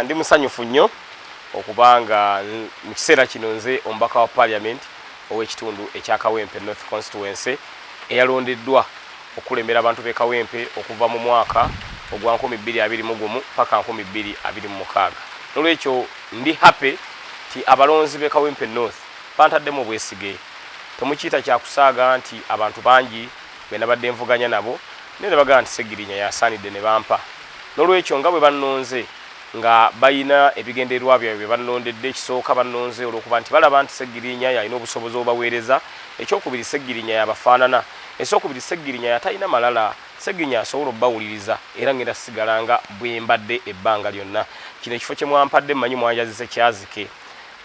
Ndi musanyufu nnyo okubanga mu kiseera kino nze omubaka wa parliament ow'ekitundu ekya Kawempe North Constituency eyalondeddwa okukulembera abantu b'e Kawempe okuva mu mwaka ogwa 2021 paka 2026. Nolwekyo ndi happy ti abalonzi b'e Kawempe North bantaddemu obwesige. Temukiyita kyakusaaga nti abantu bangi be nabadde nvuganya nabo naye ne bagamba nti Ssegirinya yasaanidde ne bampa. Nolwekyo nga bwe bannonze nga balina ebigendererwa byabwe bye bannondedde, ekisooka bannonze olw'okuba nti balaba nti Ssegirinya y'alina obusobozi obubaweereza, ekyokubiri Ssegirinya y'abafaanana, ekyokubiri Ssegirinya y'atalina malala, Ssegirinya asobola obbawuliriza era ngenda sigala nga bwe mbadde ebbanga lyonna. Kino ekifo kye mwampadde mmanyi mwanjazise kyazike.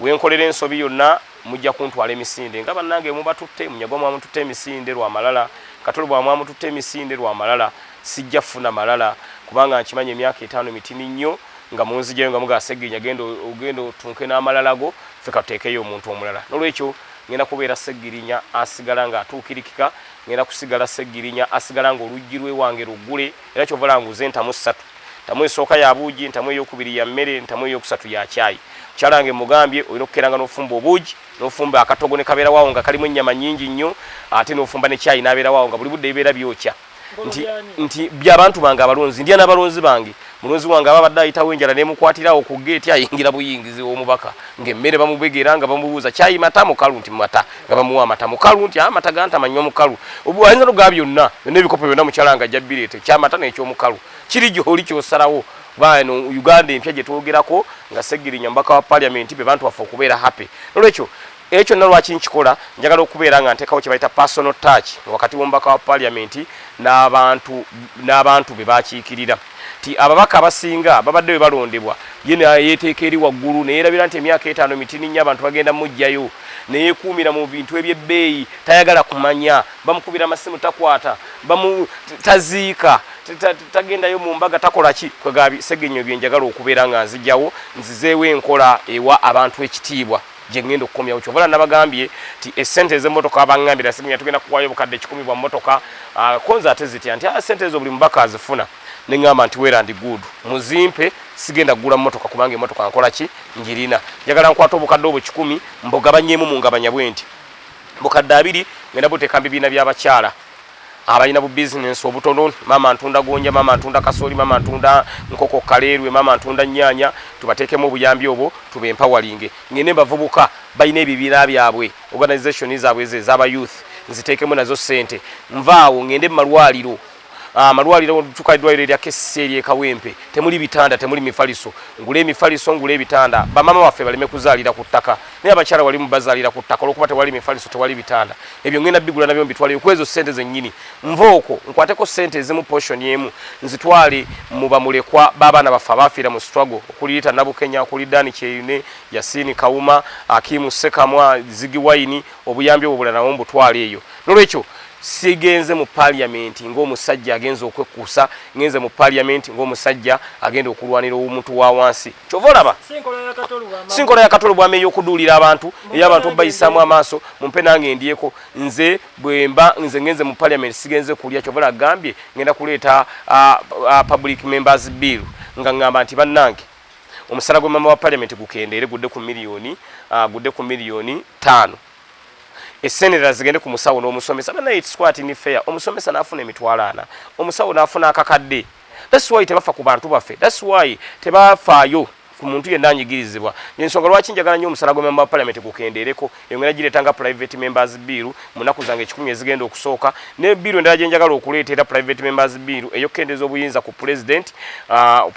We nkolera ensobi yonna mujja kuntwala emisinde nga bannange mubatutte, Munyagwa mwamututte emisinde lwa malala, Katolo bwa mwamututte emisinde lwa malala. Sijja funa malala kubanga nkimanyi emyaka 5 mitini nnyo nga munzijayo nga mugamba Ssegirinya genda ogenda otunke n'amalala go, ffe katuteekeyo omuntu omulala. Nolwekyo ngenda kubeera Ssegirinya asigala ng'atuukirikika, ngenda kusigala Ssegirinya asigala ng'oluggi lw'ewange luggule, era ky'ova olaba nguze entamu 3. Ntamu esooka ya buugi, ntamu ey'okubiri ya mmere, ntamu ey'okusatu ya caayi. Mukyala wange mugambye olina okukeeranga n'ofumba obuugi, n'ofumba akatogo ne kabeerawo awo nga kalimu ennyama nnyingi nnyo, ate n'ofumba ne caayi n'abeerawo awo nga buli budde bibeera byokya. Nti by'abantu bange abalonzi, ndya n'abalonzi bange. Mulonzi wange aba abadde ayitawo enjala n'emukwatirawo ku geeti, ayingira buyingizi w'omubaka ng'emmere bamubegera nga bamubuuza caayi mata mukalu, nti mata, nga bamuwa amata mukalu, nti amata gantama nnywa mukalu. Ayinza n'okugaba byonna byonna ebikopo byonna mukyala nga ajja bireeta, eky'amata n'ekyomukalu. Kiri gy'oli ky'osalawo. Kuba eno Uganda empya gye twogerako nga Ssegirinya mubaka wa parliament be bantu baffe okubeera happy. Nolwekyo ekyo kyonna lwaki nkikola, njagala okubeera nga nteekawo kye bayita personal touch wakati w'omubaka wa parliament n'abantu be bakiikirira. Ti ababaka abasinga babadde bwe balondebwa ye nayeteeka eri waggulu ne yeerabira nti emyaka 5 mitini nnyo abantu bagenda muggyayo, ne yeekuumira mu bintu eby'ebbeeyi, tayagala kumanya, bamukubira amasimu takwata, taziika, tagendayo mu mbaga, takola ki. Kwegamba Ssegirinya bye njagala okubeera nga nzigyawo, nzizeewo enkola ewa abantu ekitiibwa gye ngenda okukomyawo. Kyova olaba nabagambye nti essente ez'emmotoka baŋŋambira Ssegirinya tugenda kuwaayo obukadde 1,000 bwa mmotoka, konze ate zitya nti ssente ezo buli mubaka azifuna, ne ŋŋamba nti well and good, muzimpe, sigenda kugula mmotoka kubanga emmotoka nkola ki, njirina. Njagala nkwate obukadde obwo 1,000 mbugabanyeemu mu ngabanya bwe nti bukadde 2 ngenda buteeka mu bibiina by'abakyala abalina bu business obutono, maama ntunda gonja, maama ntunda kasooli, maama ntunda nkoko kaleerwe, maama ntunda nnyaanya, tubateekemu obuyambi obwo tube empawalinge. Ngende bavubuka balina ebibiina byabwe, organization zaabwe ezo ez'aba youth, nziteekemu nazo ssente. Nvaawo ngende mu malwaliro, amalwaliro tuka eddwaliro erya KCC ery'e Kawempe temuli bitanda, temuli mifaliso, ngule emifaliso, ngule ebitanda, bamaama baffe baleme kuzaalira ku ttaka. Naye abakyala wali mubazaalira ku ttaka olw'okuba tewali mifaliso, tewali bitanda. Ebyo ngenda bigula nabyo mbitwaleyo ku ezo ssente zennyini. Nva okwo nkwateko ssente ezimu portion emu nzitwale mu bamulekwa b'abaana baffe abaafiira mu struggle, okuli Rita Nabukenya, okuli Dan Kyeyune, Yasini Kawuma, Akimu Ssekamwa, Ziggy Wine, obuyambi obwo bulala nabwo mbutwale eyo. Nolwekyo sigenze mu parliament ng'omusajja agenze okwekkusa, ngenze mu parliament ng'omusajja agenda okulwanira omuntu wa wansi. Kyova olaba si nkola ya Kato Lubwama ey'okuduulira abantu, ey'abantu obayisaamu amaaso, mumpe nange ndyeko. Nze bwe mba nze ngenze mu parliament sigenze kulya. Kyova olaba gambye ngenda kuleeta public members bill nga ŋŋamba nti bannange omusala gwe mama wa parliament gukendeere gudde ku miliyoni, gudde ku miliyoni 5. Essenera zigende ku musawo n'omusomesa. Banaye it's quite unfair. Omusomesa n'afuna emitwalo 40, omusawo n'afuna akakadde. That's why tebafa ku bantu baffe. That's why tebafaayo ku muntu yenna anyigirizibwa. Ensonga lwaki njagala nnyo omusala gwa member wa parliament gukendeereko, eyo ngenda gireeta nga private members bill mu nnaku zange 1,000 ezigenda okusooka. Ne bill endala gye njagala okuleeta era private members bill ey'okukendeeza obuyinza ku president.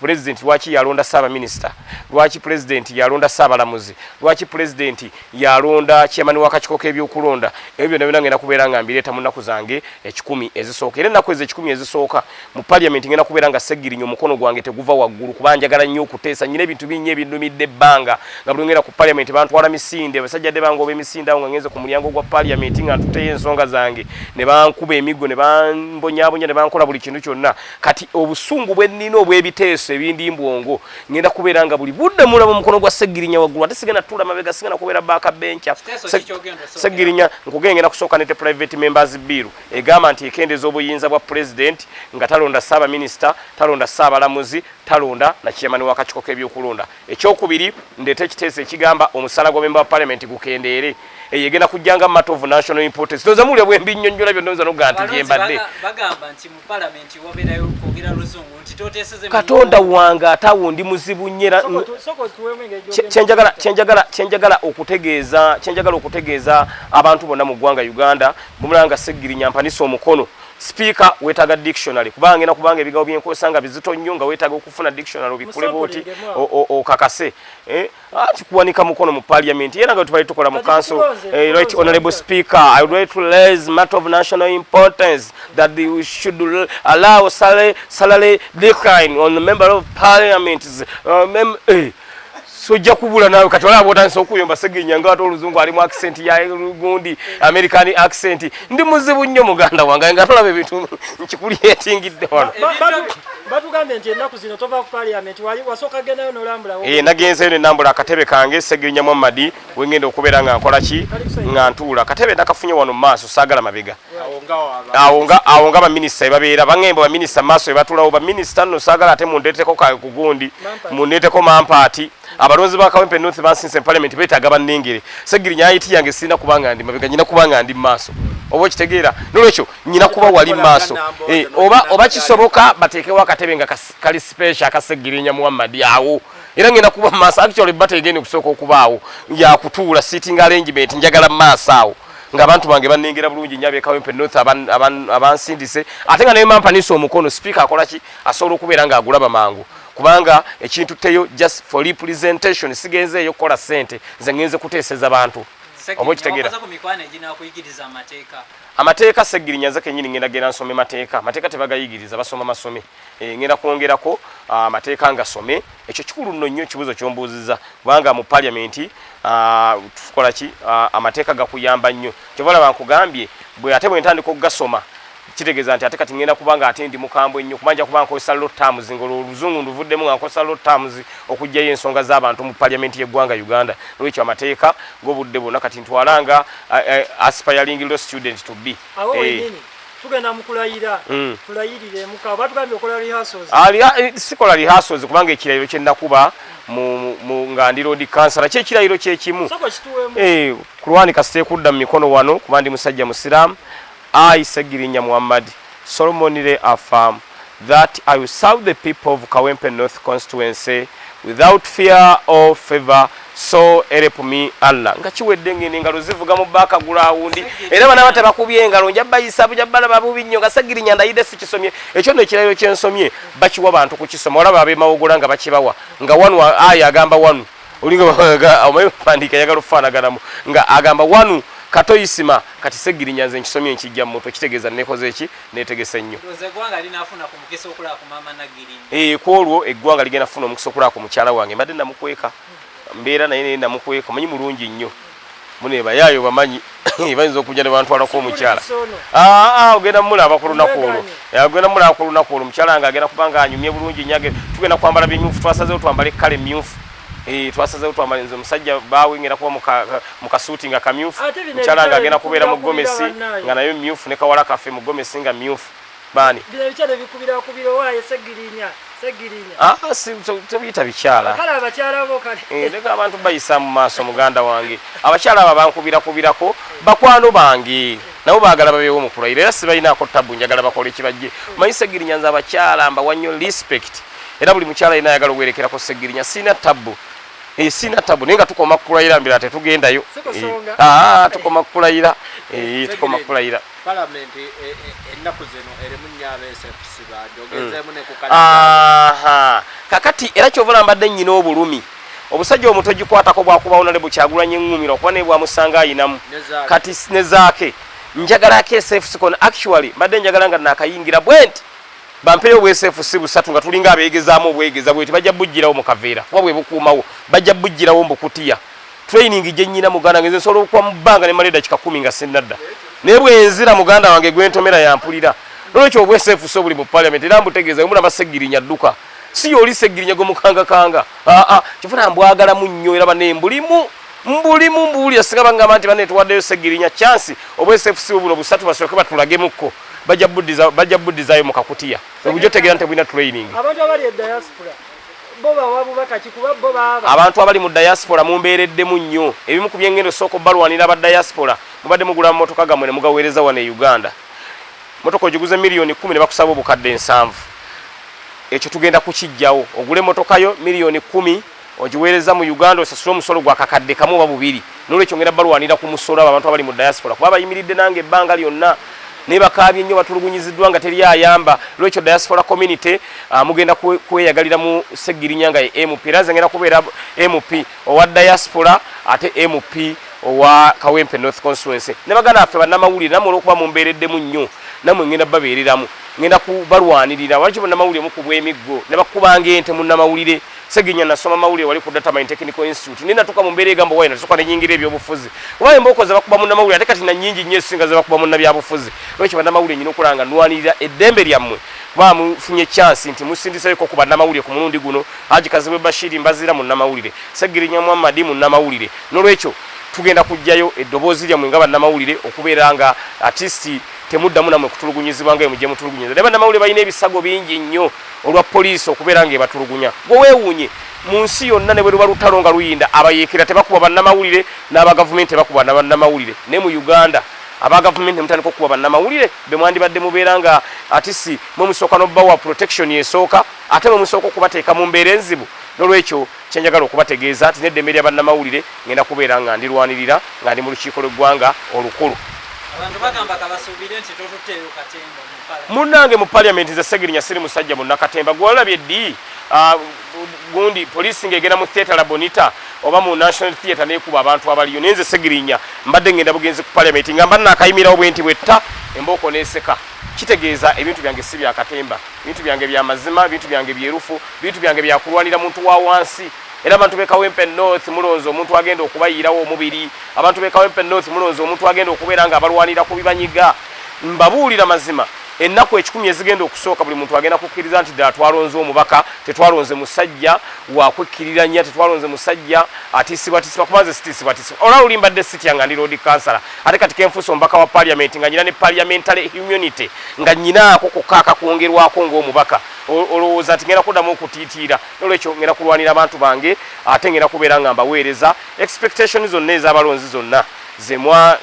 President lwaki yalonda ssaabaminisita? Lwaki president yalonda ssaabalamuzi? Lwaki president yalonda chairman w'akakiiko k'ebyokulonda? Ebyo byonna byonna ngenda kubeera nga mbireeta mu nnaku zange 1,000 ezisooka. Era ennaku ezo 1,000 ezisooka mu parliament ngenda kubeera nga Ssegirinya omukono gwange teguva waggulu, kuba njagala nnyo okuteesa. Nnyina ebintu bingi ebinnumidde ebbanga nga buli ngenda ku parliament bantwala misinde, abasajja dde bangoba emisinde awo nga ngenze ku mulyango gwa parliament nga ntuteyo ensonga zange ne bankuba emiggo ne bambonyaabonya ne bankola buli kintu kyonna. Kati obusungu bwe nnina obw'ebiteeso ebindi mbwongo ngenda kubeera nga buli budde mulaba omukono gwa Ssegirinya waggulu, ate sigenda tuula mabega, sigenda kubeera back bencher. Ssegirinya nkugenda ngenda kusooka nete private members bill egamba nti ekendeeza obuyinza bwa president nga talonda ssaabaminisita, talonda ssaabalamuzi, Talonda na chairman w'akakiiko k'ebyokulonda. Ekyokubiri, ndeete ekiteeso ekigamba omusaala gwa memba wa parliament gukendeere. Eyo egenda kujja nga matter of national importance. Ndowooza muwulira bwe mbinnyonnyola byonna oyinza n'okugamba nti gye mbadde. Bagamba nti mu parliament wabeerayo kwogera luzungu nti toteeseze mu Katonda wange, ate awo ndi muzibu nnyo era kyenjagala okutegeeza abantu bonna mu ggwanga Uganda, bwemulaba nga Ssegirinya mpanise omukono, Speaker weetaaga dictionary, kubanga ngenda kubanga ebigambo byenkozesa nga bizito nnyo, nga weetaaga okufuna dictionary obikkule bw'oti okakase. Anti kuwanika mukono mu parliament era nga tubali tukola mu council. Right honorable speaker, I would like to raise matter of national importance that we should allow salary decline on the member of parliament. So ojja kubula naawe kati olaba bw'otandise okuyomba Ssegirinya nga ate oluzungu alimu accent ya gundi, American accent. Ndi muzibu nnyo muganda wange, nga tolaba ebintu nkikulyetingidde wano. Batugambye nti ennaku zino tova ku parliament, wali wasooka gendayo n'olambula. Nagenzeyo ne nambula akatebe kange Ssegirinya Muhammad wengenda okubeera nga nkola ki, nga ntuula. Katebe nakafunye wano mu maaso, saagala mabega. Awo nga baminisita babeera baŋŋemba, baminisita mu maaso ebatuulawo. Baminisita nno saagala ate mundeeteko kugundi, mundeeteko mampaati. Abalonzi ba Kawempe North bansinze mu parliament, beetaaga bannengere. Ssegirinya ayiti yange sirina kubanga ndi mabega, nyina kubanga ndi mu maaso, oba okitegeera? Nolwekyo nyina kuba wali mu maaso. Oba kisoboka bateekewo akatebe nga kali special aka Ssegirinya Muhammad awo, era ngenda kuba mu maaso. Actually bategende okusooka okubaawo yakutuula sitting arrangement, njagala mu maaso awo ng'abantu bange bannengera bulungi nnyo, ab'e Kawempe North abansindise. Ate nga naye mampanisa omukono, speaker akola ki, asobola okubeera ng'agulaba mangu, kubanga ekintu teyo just for representation. Sigenzeeyo kukola ssente, nze ngenze kuteeseza bantu, oba okitegeera? Ku mikwano eginakuyigiriza amateeka. Amateeka, Ssegirinya, nze kennyini ngenda genda nsome mateeka. Amateeka tebagayigiriza, basoma masome. Ngenda kwongerako amateeka ngasome. Ekyo kikulu nno nnyo ekibuuzo kyombuuzizza, kubanga mu parliament tukola ki, amateeka gakuyamba nnyo. Kyova olaba nkugambye bwe ate bwe ntandika okugasoma, kitegeeza nti ate kati ngenda kubanga ate ndi mukambwe nnyo, kuba nja kuba nkozesa law terms, nga olwo oluzungu nduvuddemu nga nkozesa law terms okuggyayo ensonga z'abantu mu parliament y'eggwanga Uganda. Nolwekyo amateeka g'obudde bwonna kati ntwalanga aspiring law student to be. Awo wennyini tugenda mu kulayira. Tulayiriremu, batugambye okola rehearsals. Sikola rehearsals, kubanga ekirayiro kye nakuba nga ndi road councilor kyekirayiro kyekimu. Soko kituweemu. Kulwanika siteekudda mu mikono wano, kuba ndi musajja musiraamu. I, Ssegirinya Muhammad, solemnly affirm that I will serve the people of Kawempe North constituency without fear or favor, so help me Allah. Nga kiwedde, ngende engalo zivuga mu background, era bana batebakubye engalo nja bayisa buja balaba bubi nnyo nga Ssegirinya ndayidde sikisomye. Ekyo nno ekirayiro kyensomye bakiwa bantu kukisoma. Olaba ab'e Mawogola nga bakibawa nga wanu aya agamba wanu olinga omanyi pandiika yagala okufaanaganamu nga agamba wanu katoyisima. Kati Ssegirinya nze nkisomye nkijja mu mutwe, kitegeeza nekoze eki, netegese nnyo. Ndowooza eggwanga linaafuna ku mukisa okulaba ku maama Nagirinya. Ku olwo eggwanga ligenda kufuna omukisa okulaba ku mukyala wange. Mbadde namukweka, mbeera naye, naye namukweka. Omanyi mulungi nnyo, munebayaayo bamanyi bayinza okujja ne bantwalako omukyala. Sono. Ogenda mulaba ku lunaku olwo. Ogenda mulaba ku lunaku olwo, omukyala nga agenda kuba nga anyumye bulungi nnyo. Tugenda kwambala bimyufu, twasazeewo twambale kkala emyufu. Twasazeewo twambale, nze omusajja baawe ngenda kuba mu kasuuti nga kamyufu, Ate bino mukyala nga ebitale agenda kubeera mu bikubira gomesi bannaye. Nga nayo myufu, ne kawala kaffe mu gomesi nga myufu. Baani? Bino ebikyala ebikubira owaaye Segirinya, Segirinya. Ah, tebiyita bikyala. Kale abakyala bo kale. Leka abantu bayisa mu maaso, muganda wange. Abakyala abo bankubirakubirakwo bakwano bange, nabo baagala babeewo mu kulayira, era sibalinaako tabu, njagala bakole kibajje. Manyi Segirinya, nze abakyala mbawa nnyo respect, era buli mukyala yenna ayagala owerekerako Segirinya sirina tabu. Sirina tabu, naye nga tukoma kulayira, mbira tetugendayo. Sikusonga. Tukoma kulayira. Tukoma kulayira. Palamenti ennaku zino erimu nnyo abeesefisi bangi, ogezeemu ne ku Aha. Kakati era kyova mbadde nnyina obulumi, obusajja omuto gikwatako bwakuba Honorable Kyagulanyi eŋŋumira okuba naye bwamusanga ayinamu. Ne Zaake. Kati ne Zaake njagala akSFC kono. Actually mbadde njagala nga nakayingira bwe nti bampeyo obwSFC busatu nga tulinga abeegezaamu obwegeza bweti, bajja bugirawo mu kaveera kuba bwe bukuumawo, bajja bugirawo mbukutiya. Training gye nnyina, muganda wange, nze nsobola okukuba mu bbanga ne mala eddakiika 10 nga sinnadda, naye bwenzira, muganda wange, gwentomera yampulira. Nolwekyo obwSFC obuli mu parliament era mbutegeeza, mulaba Segirinya dduka, si yoli Segirinya gwe mukangakanga. Aa, kifuna mbwagalamu nnyo, era banne mbulimu, mbulimu, mbuwulira. Singa bangamba nti banne tuwaddeyo Segirinya chance, obwSFC buno busatu basooke batulagemukko. Bajja buddizayo mu kakutiya, bujja otegeera nti tebulina training. Abantu abali e diaspora bo bawa bubaka ki? Kuba bo baaba Abantu abali mu diaspora mumbeereddemu nnyo. Ebimu ku byengendo sooka obalwanira, aba diaspora, mubadde mugula amamotoka gammwe ne mugaweereza wano e Uganda. Motoka ogiguze miliyoni 10 ne bakusaba 700,000. Ekyo tugenda kukijjawo. Ogule emotoka yo miliyoni 10, ogiweereza mu Uganda, osasule omusolo gwa 1,000 oba 2. Nolwekyo ngenda balwanira ku musolo abo abantu abali mu diaspora, kuba bayimiridde nange ebbanga lyonna naye bakaabye nnyo, batulugunyiziddwa nga teri ayamba. Lwekyo diaspora community, mugenda kweyagalira mu Segirinya nga ye MP, era nze ngenda kubeera MP owa diaspora ate MP owa Kawempe North Constituency. Ne baganda baffe bannamawulire, nammwe olwokuba mumbeereddemu nnyo, nammwe ngenda babeereramu, ngenda kubalwanirira. Lwaki bannamawulire mukubwa emiggo ne bakubanga ente? Munnamawulire Seginya nasoma mawulire wali ku Datamine Technical Institute, naye natuuka mu mbeera egamba wayi nasooka nenyingira ebyobufuzi, kuba embooko ze bakuba munnamawulire ate kati na nnyingi nnyo ezisinga ze bakuba munnabyabufuzi. Lwekyo bannamawulire nyina okulaba nga nwanirira eddembe lyammwe, kuba mufunye chance nti musindisayoko ku bannamawulire ku mulundi guno. Haji Kazibwe Bashiri Mbazira munnamawulire, Segirinya Muhammadi munnamawulire. Nolwekyo tugenda kujjayo eddoboozi lyammwe nga bannamawulire okubeera nga at least temuddamu nammwe kutulugunyizibwa nga mujje mutulugunyiza. Naye bannamawulire balina ebisago bingi nnyo olwa poliisi okubeera nga ebatulugunya. Gwe weewuunye, mu nsi yonna ne bwe luba lutalo nga luyinda, abayeekera tebakuba bannamawulire n'abagavumenti tebakuba nabannamawulire. Naye mu Uganda aba gavumenti nemutandika okukuba bannamawulire be mwandibadde mubeera nga atisi mwe musooka n'obbawa protection esooka, ate mwe musooka okubateeka mu mbeera enzibu. Nolwekyo kyenjagala okubategeeza nti n'eddembe lya bannamawulire ngenda kubeera nga ndirwanirira nga ndi mu lukiiko lw'eggwanga olukulu. Abantu bagamba kabasuubire nti totutteeyo katemba mu parliament. Munnange, mu parliament nze Segirinya siri musajja munnakatemba. Gwolabye ddi, gundi poliisi ng'egenda mu Theatre La Bonita oba mu National Theatre nekuba abantu abaliyo? Naye nze Segirinya mbadde ngenda bugenzi ku parliament nga mba nakayimirawo bwe nti bwetta embooko neseka. Kitegeeza ebintu byange si byakatemba, ebintu byange bya mazima, ebintu byange byerufu, ebintu byange byakulwanira muntu wa wansi. Era abantu b'e Kawempe North, mulonze omuntu agenda okubayiirawo omubiri. Abantu b'e Kawempe North, mulonze omuntu agenda okubeera nga abalwanira ku bibanyiga. Mbabuulira mazima, ennaku 100 ezigenda okusooka, buli muntu agenda kukkiriza nti ddala twalonze omubaka, tetwalonze musajja wakwekkiriranya, tetwalonze musajja atiisibwatiisibwa, kuba nze sitiisibwatiisibwa. Olwa luli mbadde sitya nga ndi lord kansala, ate kati kenfuuse omubaka wa parliament nga nyina ne parliamentary immunity, nga nyinaako kokka akakwongerwako ng'omubaka, olowooza nti ngenda kuddamu okutiitiira? Nolwekyo ngenda kulwanira abantu bange, ate ngenda kubeera nga mbaweereza. Expectation zonna ez'abalonzi zonna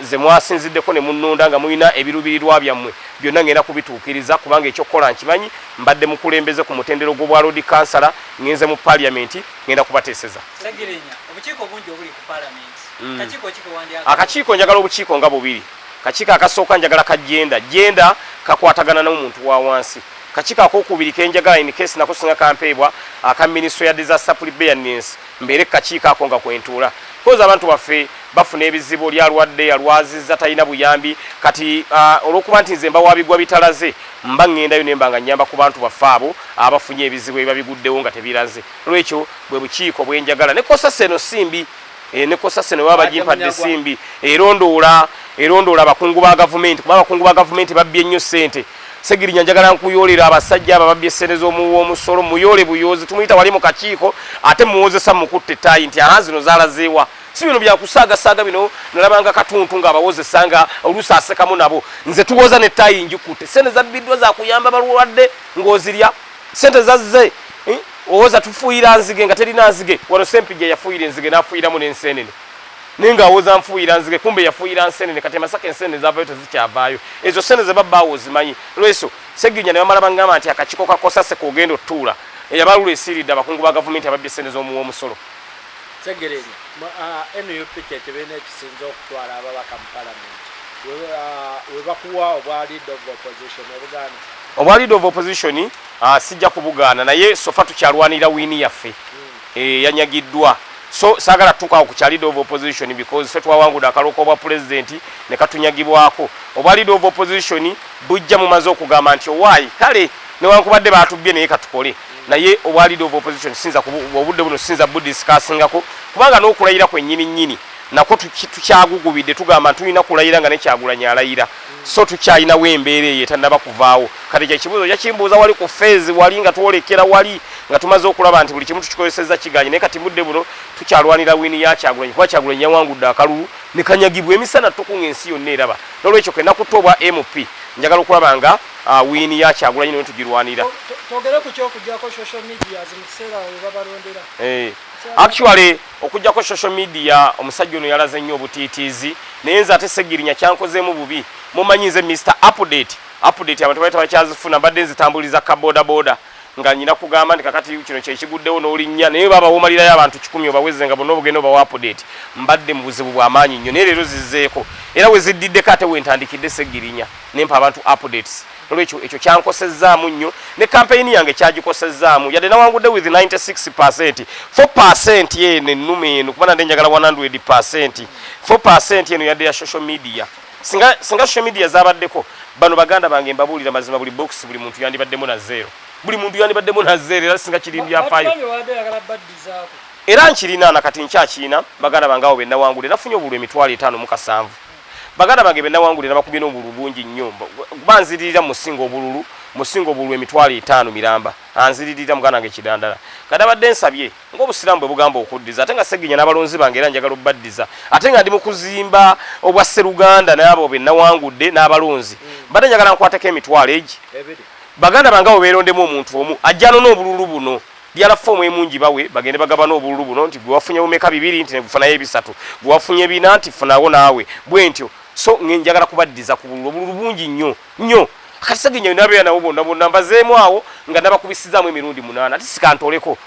ze mwasinziddeko ne munnonda nga mulina ebiruubirirwa byammwe byonna, ngenda kubituukiriza, kubanga ekyokukola nkimanyi. Mbadde mukulembeze ku mutendero gw'obwa lord kansala, ngenze mu parliament, ngenda kubateeseza. Segirinya, obukiiko bungi obuli ku parliament. Kakiiko ki kewandyagala? Akakiiko, njagala obukiiko nga bubiri. Kakiiko akasooka njagala ka gender. Gender kakwatagana n'omuntu wa wansi. Kakiiko akokubiri kenjagala, in case nako singa kampeebwa, aka ministry ya disaster preparedness, mbeere kakiiko ako nga kwentuula, koza abantu baffe bafuna ebizibu, oli alwadde, alwazizza, talina buyambi. Kati olwokuba nti nze mba wabigwa bitalaze, mba ŋŋendayo nemba nga nnyamba ku bantu baffe abo abafunye ebizibu ebiba biguddewo nga tebiraze. Olwekyo bwe bukiiko bwenjagala. Ne COSASE eno simbi, ne COSASE ne baba bagimpadde simbi, erondoola abakungu ba gavumenti, kuba abakungu ba gavumenti babbye nnyo ssente. Segirinya, njagala nkuyoolera abasajja abo ababbye ssente z'omuwa omusolo. Muyoole buyoozi, tumuyita wali mu kakiiko, ate muwozesa mukutta ettaayi nti aha, zino zalazeewa? Si bino byakusaagasaaga bino. Nalabanga katuntu ng'abawozesa nga oluusi asekamu nabo. Nze tuwoza nettaayi njikutte. Ssente zabbiddwa zakuyamba balwadde, ng'ozirya. Ssente zazze, owoza tufuuyira nzige nga terina nzige. Wano Sempijja yafuuyira enzige n'afuuyiramu n'ensenene, naye ng'awoza nfuuyira nzige, kumbe yafuuyira nsenene. Kati Emasaka ensenene zavayo, tezikyavaayo. Ezo sente ze babbaawo ozimanyi. Lweso Segirinya ne bamala baŋŋamba nti akakiiko ka COSASE k'ogenda otuula eyabalula esiiridde abakungu ba gavumenti ababbye sente z'omuwa omusolo. Segirinya, NUP kyekibiina ekisinze okutwala ababaka mu palamenti. We bakuwa obwa leader of opposition, obugaana? Obwa leader of opposition, sijja kubugaana, naye so far tukyalwanirira win yaffe yanyagiddwa. So saagala tutuukawo ku kya leader of opposition, because ffe twawangudde akalulu k'obwa pulezidenti ne katunyagibwako. Obwa leader of opposition bujja mumaze okugamba nti owaayi kale newankubadde batubbye, naye katukole. Naye obwa leader of opposition sinza obudde buno sinza budiscussingako, kubanga n'okulayira kwennyini nnyini nakwo tukyagugubidde. Tugamba tulina kulayira nga nekyagulanyi alayira, so tukyalinawo embeera eyo etannaba kuvaawo. Kati ekyo ekibuuzo yakimbuuza wali ku phase wali nga twolekera wali nga tumaze okulaba nti buli kimu tukikozesezza kiganye. Naye kati budde buno tukyalwanira win ya Kyagulanyi, kuba Kyagulanyi yawangudde akalulu ne kanyagibwa emisana ttuku ng'ensi yonna eraba. Nolwekyo ke nakutta obwa MP. Njagala okulaba nga win ya Kyagulanyi ne tugirwanira. Twogere ku kyokuggyako social media mu kiseera we babalondera. Actually okuggyako social media, omusajja ono yalaze nnyo obutiitiizi, naye nze ate Segirinya kyankozeemu bubi. Mumanyi nze Mr Update, update abantu bali tabakyazifuna, mbadde nzitambuliza ka boda boda nga nyina kugamba nti kakati kino kyekiguddewo n'olinnya, naye baba womalirayo abantu 100 obaweze nga bonna obugenda obawa update. Mbadde mu buzibu bw'amaanyi nnyo, naye leero zizzeeko era we ziddiddeko ate wentandikidde Segirinya nempa abantu updates. Nolwekyo ekyo kyankosezzaamu nnyo ne campaign yange kyagikosezzaamu, yadde nawangudde with 96%, 4% eno ennume eno, kuba nande njagala 100%. 4% eno yadde ya social media. Singa social media zabaddeko, bano baganda bange mbabuulira mazima, buli box buli muntu yandibaddemu na zero, buli muntu yandibaddemu na zero. Era singa kiri byafaayo. Batugambye wadde oyagala baddizaako. Era nkirina nakati nkyakiina. Baganda bange abo benawangudde, nafunye obululu 507,000. Baganda bange benawangudde nabakubye n'obululu bungi nnyo. Banziririra musinga obululu, musinga obululu 50,000 miramba, anziririra muganda wange Kidandala. Kati abadde nsabye ng'obusiraamu bwe bugamba okuddiza, ate nga Segirinya n'abalonzi bange era njagala obbaddiza, ate nga ndi mu kuzimba obwa sseruganda n'abo be nawangudde n'abalonzi, mbadde njagala nkwateko emitwalo egi ebiri. Baganda bange abo beerondemu omuntu omu ajja nona obululu buno, lyala foomu emu ngibawe, bagende bagabana obululu buno, nti gwe wafunye bumeka? Bibiri, nti negufunayo ebisatu, gwe wafunye bina, nti funawo naawe bwe ntyo. So njagala kubaddiza ku bululu, obululu bungi nnyo nnyo. Kati Segirinya nabeera nabo bonna bonna mbazeemu awo nga nabakubisizaamu emirundi munaana, ate sikantoleko.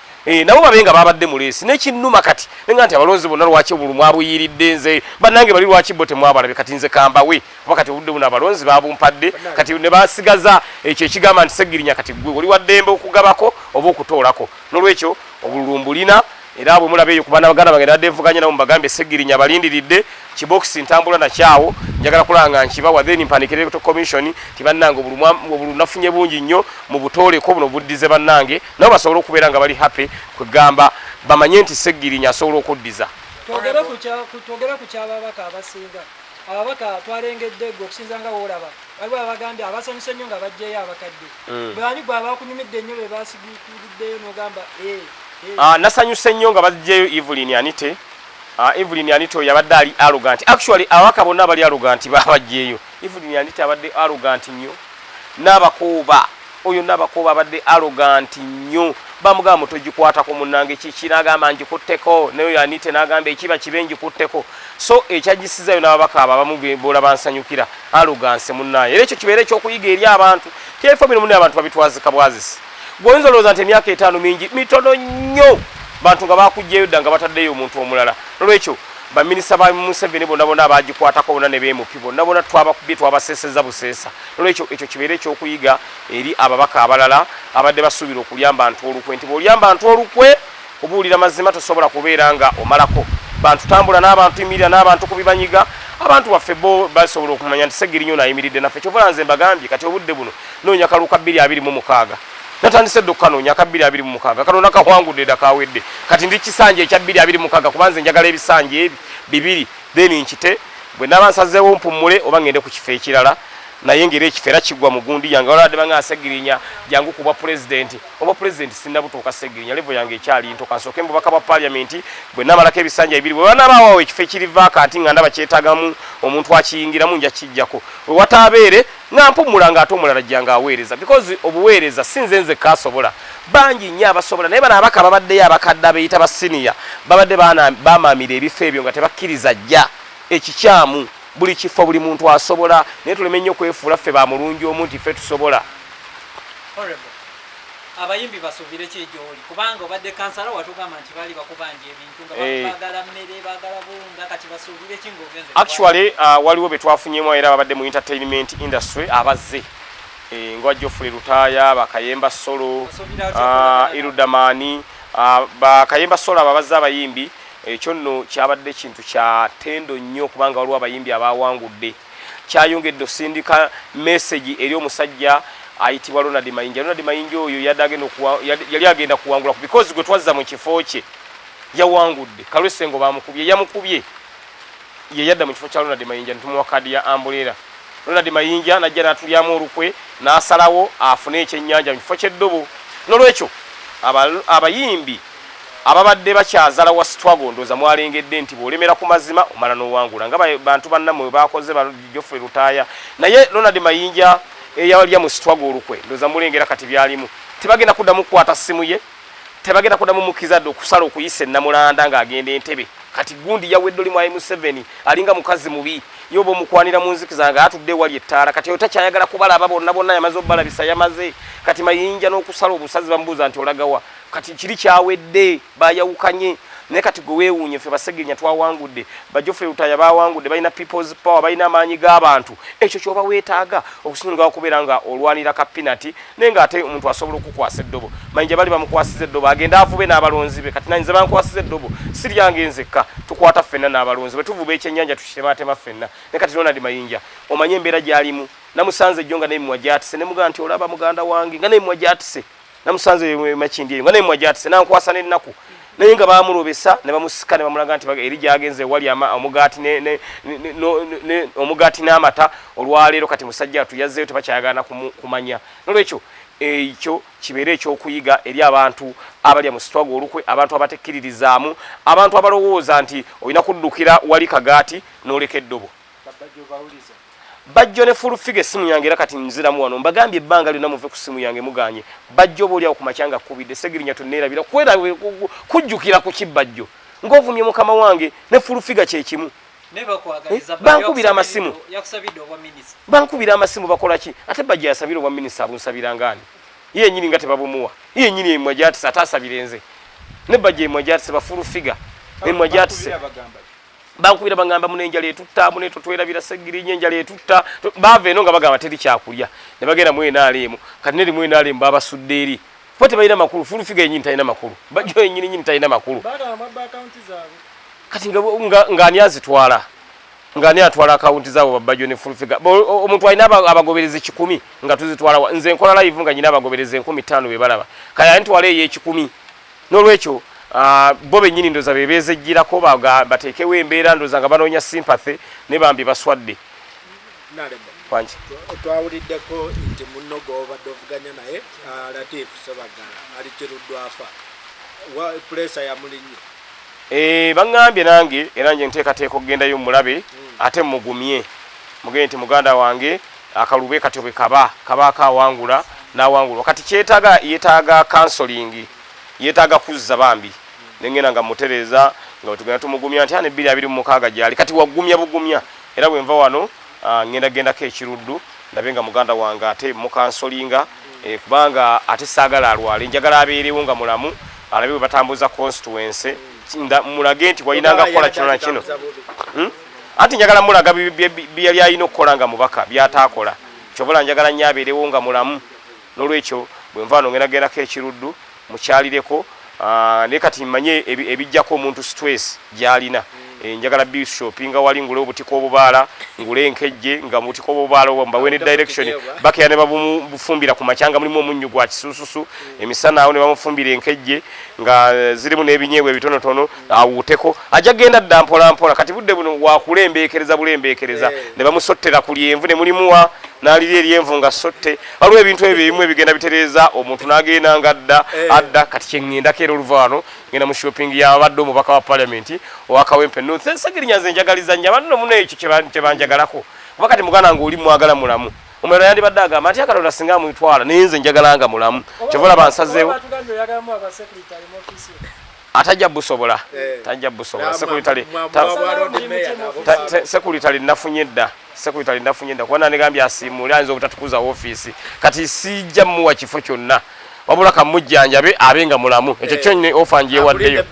Nabo babe nga babadde mu race n'ekinnuma kati nenga nti abalonzi bonna lwaki obululu mwabuyiridde nze? Bannange bali lwaki bo temwabalabye? Kati nze kambawe, kuba kati obudde buno abalonzi babumpadde, kati ne basigaza ekyo ekigamba nti Segirinya kati gwe oli waddembe okugabako oba okutoolako. Nolwekyo obululu mbulina, era bwe mulaba eyo ku baana baganda bange nadde nvuganya nabo, mbagambye Segirinya balindiridde kibokisi, ntambula nakyawo, njagala kulaba nga nkibawa, then mpandikire Electoral Commission ti bannange obululu nafunye bungi nnyo, mu butooleko buno buddize bannange, nabo basobole okubeera nga bali happy, kwegamba bamanye nti Segirinya asobola okuddiza. Twogere ku kyababaka abasinga. Ababaka twalengedde gwe okusinza nga woolaba waliwo abagambye abasanyuse ennyo nga bajjeyo abakadde. Bwani gwe abakunyumidde ennyo be basigukuliddeyo n'ogamba "Eh, eh"? Nasanyuse nnyo nga baggyeyo Evelyn Anite. Evelyn Anite oyo yabadde ali arrogant. Actually ababaka bonna abali arrogant babajjeeyo. Evelyn Anite abadde arrogant nnyo, n'abakooba oyo n'abakooba abadde arrogant nnyo. Bamugamba mutogikwatako munnange kiki, n'agamba ngikutteko, naye oyo Anite n'agamba ekiba kibe ngikutteko. So ekyagisizayo n'ababaka abo abamu bolaba nsanyukira arrogance munnaye, era ekyo kibeere ekyokuyiga eri abantu. Tyebifo bino munnaye abantu babitwazika bwazisi. Gwoyinza olowooza nti emyaka 5 mingi, mitono nnyo, bantu nga bakugjeyo dda nga bataddeyo omuntu omulala. Nolwekyo baminisita ba Museveni bonna bonna abagikwatako bonna ne bemupi bonna bonna twabakubye, twabaseseza buseesa. Nolwekyo ekyo kibeere ekyokuyiga eri ababaka abalala abadde basuubira okulya bantu olukwe, nti bw'olya bantu olukwe, kubuulira mazima, tosobola kubeera nga omalako bantu. Tambula n'abantu, yimirira n'abantu ku bibanyiga. Abantu baffe bo basobola okumanya nti Segirinya ono ayimiridde naffe. Kyova nze mbagambye kati obudde buno noonya kaluka 2026. Natandise dda okukanoonya aka 2026, kano nakawangudde dda, kawedde. Kati ndi kisanja ekya 2026, kuba nze njagala ebisanja ebi bibiri, then nkite bwe naba nsazeewo mpummule oba ngende ku kifo ekirala. Naye ngeri ekifo era kigwa mu gundi yange. Walabadde banga Segirinya jangu kubwa pulezidenti, oba pulezidenti sinnabutuuka. Segirinya level yange ekyali nto, kansooke mu bubaka bwa paliamenti. Bwe namalako ebisanja bibiri, bwe banabaawo ekifo ekiri vacant nga ndaba kyetaagamu omuntu akiyingiramu, nja kijjako. We wataabeere nga mpummula, ng'ate omulala jjanga aweereza, because obuweereza si nze nzekka asobola, bangi nnyo abasobola. Naye bano abaka babaddeyo abakadde abeeyita ba senior babadde bamaamira ebifo ebyo nga tebakkiriza jja ekikyamu. Buli kifo buli muntu asobola, naye tuleme nnyo kwefuula ffe ba mulungi omu nti ffe tusobola. Horrible. Abayimbi basuubire ki gy'oli? Kubanga obadde kansala, watugamba nti baali bakubanja ebintu nga baagala mmere, baagala buwunga. Kati basuubire ki ng'ogenze? Actually waliwo be twafunyemu era babadde mu entertainment industry abazze, nga Geoffrey Lutaaya, Bakayemba Solo, Basuubira otya okulagana? Irudamani, Bakayemba Solo, abo abazze abayimbi. Ekyo nno kyabadde kintu kya tendo nnyo, kubanga waliwo abayimbi abawangudde. Kyayongedde osindika message eri omusajja ayitibwa Ronald Mayinja. Ronald Mayinja oyo yadde agenda yali agenda kuwangula, because gwe twazza mu kifo kye yawangudde. Kalwesengo bamukubye, yamukubye ye yadda mu kifo kya Ronald Mayinja, netumuwa kaadi ya umbrella. Ronald Mayinja najja n'atulyamu olukwe, n'asalawo afune ekyennyanja mu kifo ky'eddobo. Nolwekyo abayimbi Ababadde bakyazala wa struggle, ndowooza mwalengedde nti bw'olemera ku mazima omala n'owangula, nga bantu bannammwe bwe bakoze ba Geoffrey Lutaaya. Naye Ronald Mayinja eyalya mu struggle olukwe, ndowooza mulengera kati byalimu. Tebagenda kuddamu kukwata ssimu ye, tebagenda kuddamu mukkiriza dde okusala okuyisa ennamulanda ng'agenda Entebe. Kati gundi yawedde. Oli Mwami Museveni alinga mukazi mubi, ye oba omukwanira mu nzikiza nga atudde ewali ettaala. Kati oyo takyayagala kubalaba bonna bonna, yamaze obubalabisa, yamaze. Kati Mayinja n'okusala obusazi bamubuuza nti olagawa? Kati kiri kyawedde, bayawukanye. Naye kati gwe weewuunye, ffe Basegirinya twawangudde, ba Geoffrey Lutaaya bawangudde, balina people's power, balina amaanyi g'abantu. Ekyo kyoba weetaaga okusinga okubeera nga olwanira ka peanut, naye ng'ate omuntu asobola okukwasa eddobo. Mayinja bali bamukwasiza eddobo, agende avube n'abalonzi be. Kati nze bankwasiza eddobo, si lyange nzekka, tukwata ffenna n'abalonzi bwe tuvuba ekyennyanja, tukitematema ffenna. Naye kati Ronald Mayinja omanye embeera gy'alimu. Namusanze jjo nga n'emimwa gyatise, ne mugamba nti olaba muganda wange nga n'emimwa gyatise. Namusanze Makindi eyo nga n'emimwa gyatise, nankwasa n'ennaku, naye nga bamulobesa ne bamusika ne bamulaga nti eri gyagenze ewali omugaati omugaati n'amata. Olwaleero kati musajja atu yazzeeyo, tebakyayagala kumanya. Nolwekyo ekyo kibeere ekyokuyiga eri abantu abalya mu struggle olukwe, abantu abatekkiririzaamu, abantu abalowooza nti olina kuddukira wali kagaati n'oleka eddobo. Bajjo ne Full Figure, essimu yange era kati nziramu wano, mbagambye ebbanga lyonna muve ku ssimu yange, muganye. Bajjo oba oliawo ku makya nga kkubidde, Segirinya tonneerabira kujjukira ku kibbajjo ng'ovumye mukama wange. Ne Full Figure kyekimu. Bankubira amasimu, bankubira amasimu, bakola ki? Ate Bajjo yasabira obwa minisita, abunsabira ngaani ye yennyini nga tebabumuwa? Ye yennyini emwa gyatise, ate asabire nze? Ne Bajjo emwa gyatise, ba Full Figure emwa gyatise. Bankubira bagamba muno enjala etutta, muno totwerabira Segirinya, enjala etutta. Baava eno nga bagamba teri kyakulya, ne bagenda mu NRM. Kati neri mu NRM babasudde eri kuba tebalina makulu. Full Figure yenyini talina makulu, Bajjo yenyini nyini talina makulu. Kati ng'ani azitwala? Ng'ani atwala akawunti zaabwe? Babajjo ne Full Figure, omuntu alina abagoberezi 100 nga tuzitwala. Nze nkola live nga nyina abagoberezi 5000 be balaba, kale ani twala ey'ekikumi? N'olwekyo bo bennyini ndoza bebeezejjirako bateekewo embeera, ndoza nga banoonya sympathy, ne bambi baswadde. Wangi. Twawuliddeko nti munno gw'obadde ovuganya naye, Latif Sebagala, ali Kiruddu afa, pressure yamulinnye. Eh, baŋŋambye nange era nje nteekateeka okugendayo mulabe, ate mugumye, mugende nti muganda wange akalube katyo bwe kaba kabaako awangula n'awangulwa. Kati kyetaaga, yeetaaga counseling, yeetaaga kuzza bambi, nengenda nga mutereeza nga bwetugenda tumugumya nti ana 2026 gyali. Kati wagumya bugumya. Era bwenva wano ngenda gendako Ekiruddu ndabe nga muganda wange ate mucounselinga, kubanga ate saagala alwale, njagala abeerewo nga mulamu, alabe bwe batambuza constituency. Mulage nti walinanga kukola kino na kino. Anti njagala mulaga bye yali alina okukola nga mubaka byataakola. Kyobola njagala nnyo abeerewo nga mulamu. N'olwekyo bwe nva wano ngenda gendako Ekiruddu mukyalireko. Naye kati mmanye ebijjako omuntu stress gy'alina. Njagala bishopinga wali ngule obutiko obubaala, ngule enkejje, nga mubutiko obubaala obwo mbawe ne direction. Bakera ne babufumbira ku makya nga mulimu omunnyu gwa kisususu, emisana awo ne bamufumbira enkejje nga zirimu n'ebinyeebwa ebitonotono, awuuteko, ajja genda dda mpola mpola. Kati budde buno wakulembeekereza bulembeekereza, ne bamusottera ku lyenvu ne mulimuwa n'alirya eryenvu nga sotte. Waliwo ebintu ebyo ebimu ebigenda bitereeza omuntu n'agenda nga adda adda. Kati kyeŋŋendako era oluva wano ngenda mu shopping y'abadde omubaka wa parliament owa Kawempe North, Ssegirinya. Nze njagaliza nnyo abantu nomuno ekyo kye banjagalako, kuba kati muganda nga oli mwagala mulamu, omulala yandibadde agamba nti akalonda singa amwitwala, naye nze njagala nga mulamu. Kyova olaba nsazeewo. Atajja busobola, tajja busobola. Secretary nafunye dda, secretary nafunye dda, kuba nanegambye asiimule ayinza obutatukuza ofiisi. Kati sijja muwa kifo kyonna, wabula kamujjanjabe abe nga mulamu. Ekyo kyo ne offer njewaddeyo.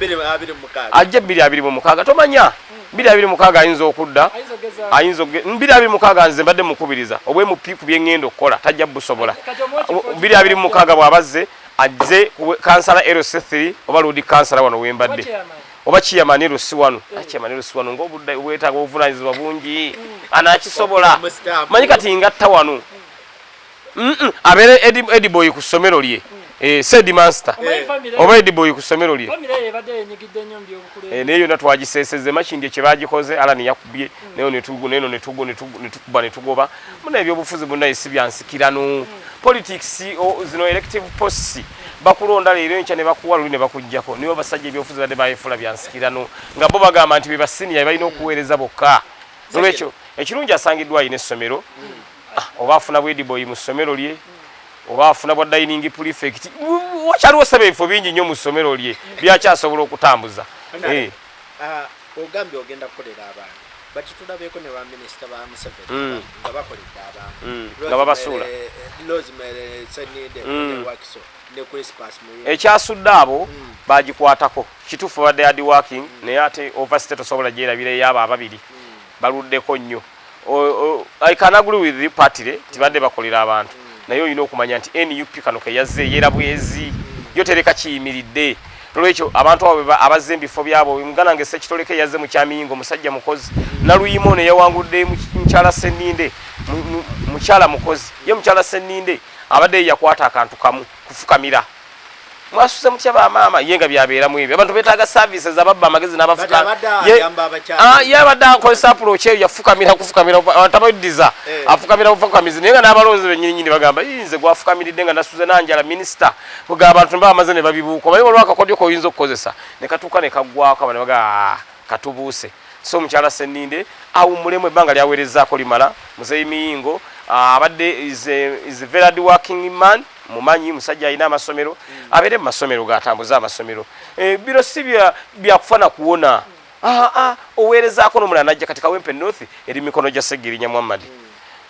Ajja 2026, tomanya 2026 ayinza okudda, ayinza 2026. Nze mbadde mukubiriza obwe MP ku byeŋŋenda okukola, tajja busobola. 2026 bw'abazze azze kansala LC3 oba lord kansala wano wembadde, oba chairman LC wano. Chairman LC wano ng'obudde bwetaaga obuvunanyizibwa bungi, anakisobola? Manyi kati ngatta wano abeere head boy ku ssomero lye. Eh, said master oba head boy ku ssomero lye. Eh, naye yonna twagiseeseze Makindye kye bagikoze Alan yakubye nayo neno netugo netukuba netugoba muna ebyobufuzi munaye si byansikirano politics zino elective posts bakulonda leero enkya ne bakuwa luli ne bakuggyako. Nibo basajja ebyobufuzi badde bayefuula byansikirano nga bo bagamba nti be basiniya balina okuweereza bokka. Nolwekyo ekirungi asangiddwa alina essomero, oba afuna bwedi boy mu ssomero lye, oba afuna bwa dining prefect, wakyaliwo saba ebifo bingi nnyo mu ssomero lye byakyasobola okutambuza. Ogambye ogenda kukolera abantu, bakitulabeeko ne baminisita ba Museveni nga bakoledde abantu nga babasuula. Rosemary Seninde ne Wakiso ne Crispus Muyingo. Ekyasudde abo bagikwatako kituufu, babadde hard working, naye ate overstay tosobola gyerabira ey'abo ababiri baluddeko nnyo. I can agree with you partly tibadde bakolera abantu, naye olina okumanya nti NUP kano keyazze eyera bwezi yo tereka kiyimiridde. Nolwekyo abantu abo abazze ebifo byabo, muganda wange Ssekitoleko eyazze mu Kyamiyingo musajja mukozi, Naluyima ono eyawangudde mukyala Sseninde mukyala mukozi, ye mukyala Sseninde abadde yakwata akantu kamu kufukamira, mwasuze mutya bamaama, ye nga byabeeramu ebyo. Abantu beetaaga services, ababba amagezi n'abafuka ye abadde akozesa approach eyo, yafukamira kufukamira, abantu abaddiza afukamira bufukamizi, naye nga n'abalonzi bennyininyini bagamba nze gwafukamiridde nga nasuze nanjala minisita kuga abantu ne bamaze ne babibuuka. Omanyi waliwo akakodyo koyinza okukozesa ne katuuka ne kaggwako, abantu baga katubuuse. So omukyala Sseninde awummulemu, ebbanga lyaweerezaako limala. Muzeeyi Miyingo abadde is a very hard working man, mumanyi musajja alina amasomero, abeere mu masomero gatambuze amasomero. Bino si byakufa na kuwona, oweerezaako n'omulala najja. Kati Kawempe North eri mikono gya Ssegirinya Muhammad.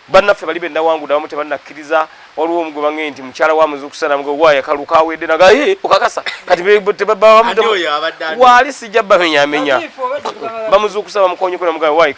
Bannaffe bali benawangudde abamu tebannakkiriza. Waliwo omugwe bange nti mukyala wa muzukusa namuge waaya kaluka awedde naga okakasa kati waali sijja bamenyamenya bamuzukusa bamukonyeko namuga wayi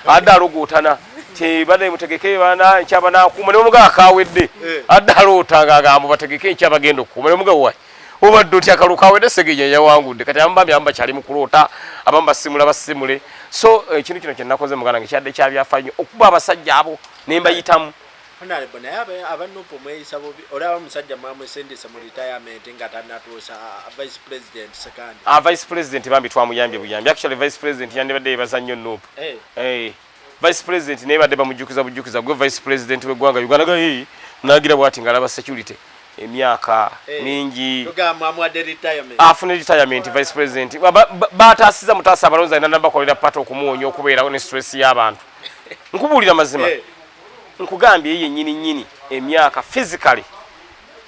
adde alogootana tebadde mutegeke bana enkya banakuuma ne bamugaa kawedde adde aloota ng'agamba bategeke enkya bagenda okukuuma ne bamuga wayi obadde otya akalu kawedde Segenya yawangudde. Kati abamu bambi abamu bakyali mu kuloota, abamu basimula basimule. So ekintu kino kyenakoze muganda nge kyadde kyabyafa nnyo okuba abasajja abo ne mbayitamu. Honorable, naye aba NUP mweyisa bubi. Olaba omusajja mwamusindise mu retirement nga tannatuusa, vice president Sekandi. Vice president bambi twamuyambye buyambi. Actually vice president yandibadde yebaza nnyo NUP. Vice president naye badde bamujjukiza bujjukiza, gwe vice president w'eggwanga Uganda ga nagira bwati ng'alaba security emyaka mingi afune retirement. Vice president bataasiza mutaasa abalonzi alina nabakolera pata okumuwonya okubeerawo ne stress y'abantu. Nkubuulira mazima, nkugambye ye yennyini nnyini emyaka physically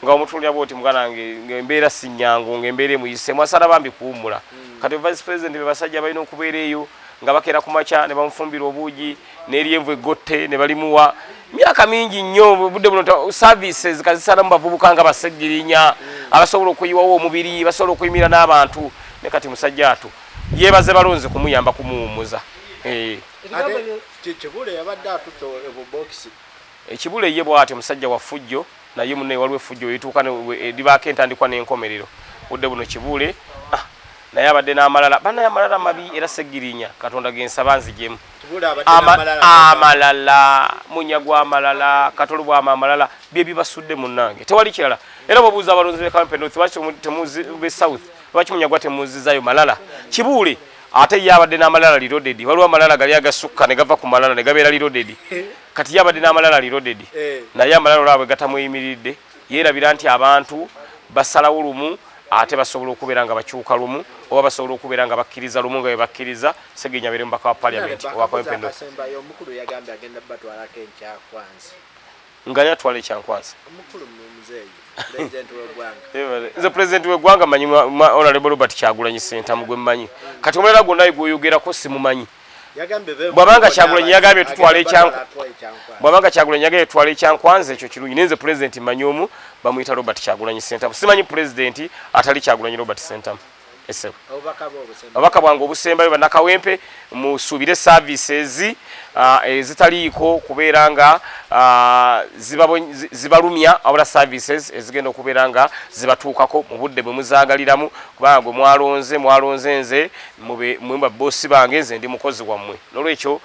nga omutuulira bwoti muganda wange ng'embeera si nnyangu, ng'embeera emuyise mwasala bambi kuwummula. Kati vice president be basajja balina okubeera eyo nga bakeera ku makya ne bamufumbira obuugi n'eryenvu eggotte ne balimuwa myaka mingi nnyo. Budde buno services kazisala mu bavubuka nga Bassegirinya abasobola okuyiwawo omubiri, basobola okuyimirira n'abantu. Ne kati musajja atu yeebaze balonzi kumuyamba kumuwummuza. Kibule yabadde atutte obubokisi. Ekibule ye bw'atyo musajja wa ffujjo, naye munne waliwo effujjo erituuka libaako entandikwa n'enkomerero. Budde buno Kibuule naye abadde n'amalala banaye, amalala mabi, era Seggirinya Katonda gensaba nzijemu amalala munya gw'amalala katolo bwama amalala bye bibasudde munnange, tewali kirala. Era bwebuuza abalonzi b'e Kawempe North lwaki be South lwaki Munyagwa temuzizayo malala? Kibuule ate ye abadde n'amalala reloaded. Waliwo amalala gali agasukka ne gava ku malala ne gabeera reloaded. Kati ye abadde n'amalala reloaded, naye amalala olaba bwe gatamweyimiridde yeerabira nti abantu basalawo lumu, ate basobola okubeera nga bakyuka lumu, oba basobola okubeera nga bakkiriza lumu nga bwe bakkiriza Segenya abeere mubaka wa parliament owa Kawempe North. Akasembayo, omukulu yagambye agenda batwalako enkyankwanzi. Nga yatwala ekyankwanzi? Omukulu muzeeyi president w'eggwanga. Nze president w'eggwanga manyi Honorable Robert Kyagulanyi Ssentamu gwe mmanyi. Kati omulala gwonna gwoyogerako simumanyi. Bw'abanga Kyagulanyi yagambye tutwala bw'abanga Kyagulanyi yagambye tutwala ekyankwanzi, ekyo kirungi, naye nze president mmanyi omu, bamuyita Robert Kyagulanyi Ssentamu. Simanyi president atali Kyagulanyi Robert Ssentamu. Esebo, obubaka bwange obusembayo, bannakawempe musuubire services. Ezitaliiko kubeera nga zibalumya, wabula services ezigenda okubeera nga zibatuukako mu budde bwe muzaagaliramu, kubanga gwe mwalonze, mwalonze nze mwe babosi bange, nze ndi mukozi wammwe. Nolwekyo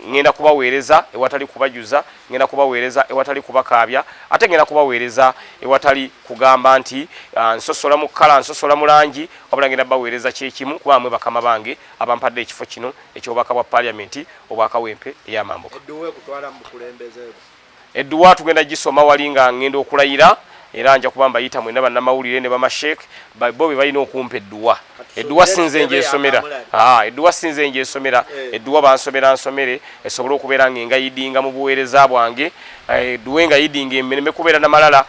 ngenda kubaweereza ewatali kubajuza, ngenda kubaweereza ewatali kubakaabya, ate ngenda kubaweereza ewatali kugamba nti nsosola mu kkala, nsosola mu langi, wabula ngenda baweereza kyekimu, kubanga mwe bakama bange abampadde ekifo kino ekyobubaka bwa Paliamenti obwakawempe eyamambuka. Edduwa tugenda gisoma wali nga ngenda okulayira, era nja kuba mbayita mwenna bannamawulire ne bamashek, bo be balina okumpa edduwa. Edduwa sinze ngyesomera, edduwa sinze ngyesomera. Edduwa bansomera nsomere esobole okubeera nga engayidinga mu buweereza bwange, edduwa engayidinga emireme kubeera namalala.